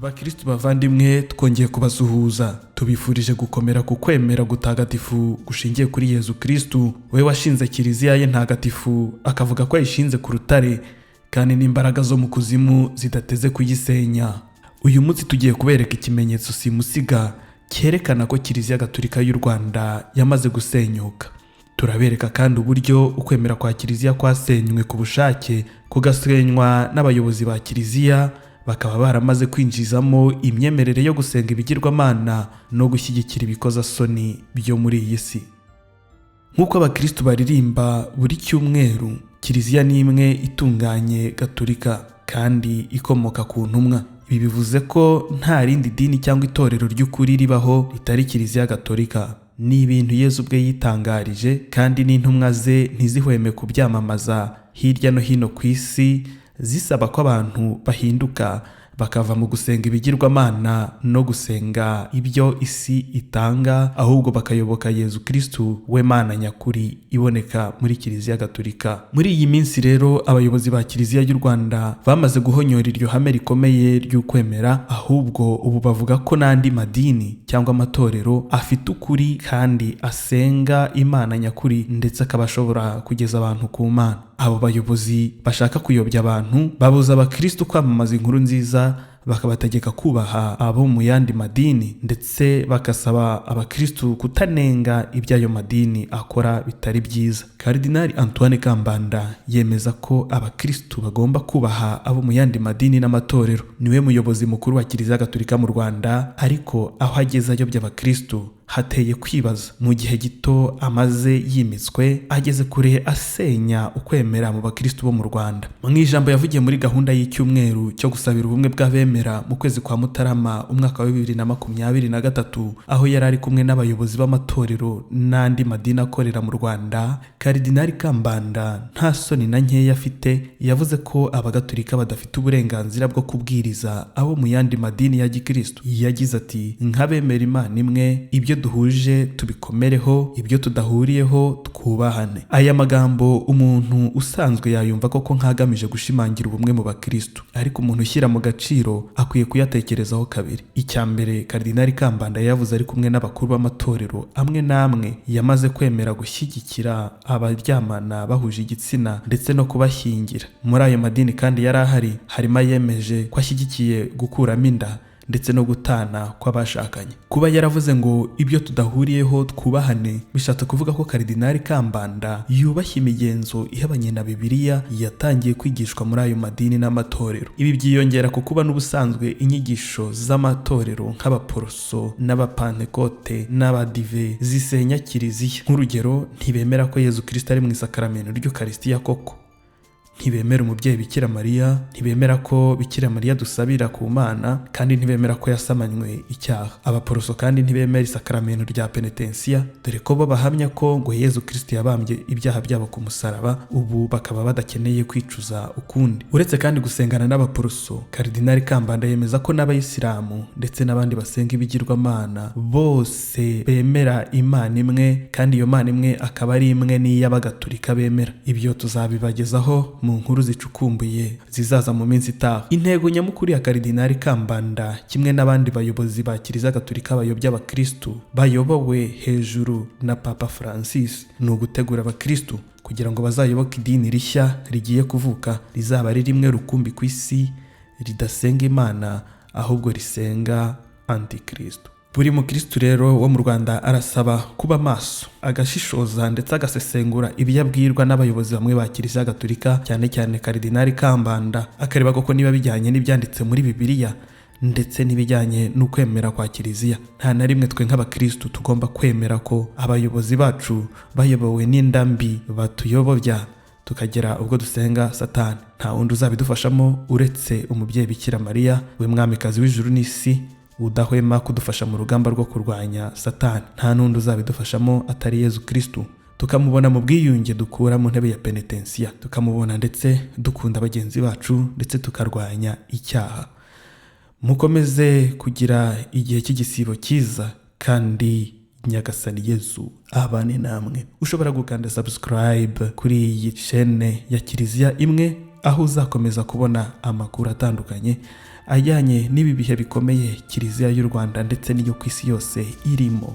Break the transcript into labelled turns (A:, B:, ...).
A: Bakristu bavandimwe, twongeye kubasuhuza, tubifurije gukomera ku kwemera gutagatifu gushingiye kuri Yezu Kristu, we washinze kiliziya ye ntagatifu, akavuga ko yayishinze ku rutare kandi n'imbaraga zo mu kuzimu zidateze kuyisenya. Uyu munsi tugiye kubereka ikimenyetso simusiga cyerekana ko Kiliziya Gatolika y'u Rwanda yamaze gusenyuka. Turabereka kandi uburyo ukwemera kwa kiliziya kwasenywe ku bushake, kugasenywa n'abayobozi ba kiliziya, bakaba baramaze kwinjizamo imyemerere yo gusenga ibigirwamana no gushyigikira ibikozasoni byo muri iyi si. Nk'uko abakristu baririmba buri cyumweru, kiliziya ni imwe itunganye gatolika kandi ikomoka ku ntumwa. Ibi bivuze ko nta rindi dini cyangwa itorero ry'ukuri ribaho ritari Kiliziya Gatolika. Ni ibintu Yezu ubwe yitangarije, kandi n'intumwa ze ntizihweme kubyamamaza hirya no hino ku isi, zisaba ko abantu bahinduka bakava mu gusenga ibigirwamana no gusenga ibyo isi itanga, ahubwo bakayoboka Yezu Kristu, we Mana nyakuri iboneka muri Kiliziya Gatolika. Muri iyi minsi rero, abayobozi ba Kiliziya y'u Rwanda bamaze guhonyora iryo hame rikomeye ry'ukwemera, ahubwo ubu bavuga ko n'andi madini cyangwa amatorero afite ukuri kandi asenga Imana nyakuri, ndetse akaba ashobora kugeza abantu ku Mana. Abo bayobozi bashaka kuyobya abantu babuza abakristu kwamamaza inkuru nziza, bakabategeka kubaha abo mu yandi madini, ndetse bakasaba abakristu kutanenga ibyo ayo madini akora bitari byiza. Karidinali Antoine Kambanda yemeza ko abakristu bagomba kubaha abo mu yandi madini n'amatorero. Niwe muyobozi mukuru wa Kiliziya Gatolika mu Rwanda, ariko aho ageze ayobya abakristu hateye kwibaza. Mu gihe gito amaze yimitswe, ageze kure asenya ukwemera mu bakristu bo mu Rwanda. Mu ijambo yavugiye muri gahunda y'icyumweru cyo gusabira ubumwe bw'abemera mu kwezi kwa Mutarama umwaka wa 2023, aho yari ari kumwe n'abayobozi b'amatorero n'andi madini akorera mu Rwanda, Karidinali Kambanda nta soni na nkeya afite yavuze ko abagatolika badafite uburenganzira bwo kubwiriza abo mu yandi madini ya gikristu. Yagize ati: "Nk'abemera Imana imwe, ibyo duhuje tubikomereho, ibyo tudahuriyeho twubahane." Aya magambo umuntu usanzwe yayumva koko nk'agamije gushimangira ubumwe mu bakristu, ariko umuntu ushyira mu gaciro akwiye kuyatekerezaho kabiri. Icya mbere, Karidinali Kambanda yavuze ari kumwe n'abakuru b'amatorero amwe n'amwe yamaze kwemera gushyigikira abaryamana bahuje igitsina ndetse no kubashyingira. Muri ayo madini kandi yari ahari, harimo ayemeje ko ashyigikiye gukuramo inda ndetse no gutana kw'abashakanye. Kuba yaravuze ngo ibyo tudahuriyeho twubahane, bishatse kuvuga ko Karidinali Kambanda yubashye imigenzo ihabanye na Bibiliya yatangiye kwigishwa muri ayo madini n'amatorero. Ibi byiyongera ku kuba n'ubusanzwe inyigisho z'amatorero nk'abaporoso n'abapantekote n'abadive zisenya kiliziya. Nk'urugero, ntibemera ko Yezu Kristo ari mu isakaramento ry'Ukarisitiya koko, ntibemera umubyeyi Bikira Mariya, ntibemera ko Bikira Mariya dusabira ku Mana, kandi ntibemera ko yasamanywe icyaha. Abaporoso kandi ntibemera isakaramento rya penetensiya, dore ko bo bahamya ko ngo Yezu Kristo yabambye ibyaha byabo ku musaraba, ubu bakaba badakeneye kwicuza ukundi. Uretse kandi gusengana n'abaporoso, Karidinali Kambanda yemeza ko n'abayisilamu ndetse n'abandi basenga ibigirwamana bose bemera Imana imwe, kandi iyo Mana imwe akaba ari imwe n'iy'abagatulika bemera. Ibyo tuzabibagezaho mu nkuru zicukumbuye zizaza mu minsi itaha. Intego nyamukuru ya Karidinali Kambanda kimwe n'abandi bayobozi ba Kiliziya Gatolika bayobya abakristu bayobowe hejuru na Papa Francis ni ugutegura abakristu kugira ngo bazayoboke idini rishya rigiye kuvuka, rizaba ari rimwe rukumbi ku isi, ridasenga Imana ahubwo risenga Antikristo. Buri mukristu rero wo mu Rwanda arasaba kuba maso, agashishoza ndetse agasesengura ibyo abwirwa n'abayobozi bamwe ba Kiliziya Gatolika, cyane cyane Karidinali Kambanda, akareba koko niba bijyanye n'ibyanditse muri Bibiliya ndetse n'ibijyanye n'ukwemera kwa kiliziya. Nta na rimwe twe nk'abakristu tugomba kwemera ko abayobozi bacu bayobowe n'inda mbi batuyobobya tukagera ubwo dusenga Satani. Nta wundi uzabidufashamo uretse umubyeyi Bikira Mariya, we mwamikazi w'ijuru n'isi, udahwema kudufasha mu rugamba rwo kurwanya Satani. Nta n'undi uzabidufashamo atari Yezu Kristu, tukamubona mu bwiyunge dukura mu ntebe ya penetensiya, tukamubona ndetse dukunda bagenzi bacu, ndetse tukarwanya icyaha. Mukomeze kugira igihe cy'igisibo cyiza, Kandi Nyagasani Yezu abane namwe. Ushobora gukanda subscribe kuri iyi shene ya Kiliziya Imwe, aho uzakomeza kubona amakuru atandukanye ajyanye n'ibi bihe bikomeye Kiliziya y'u Rwanda ndetse n'iyo ku isi yose irimo.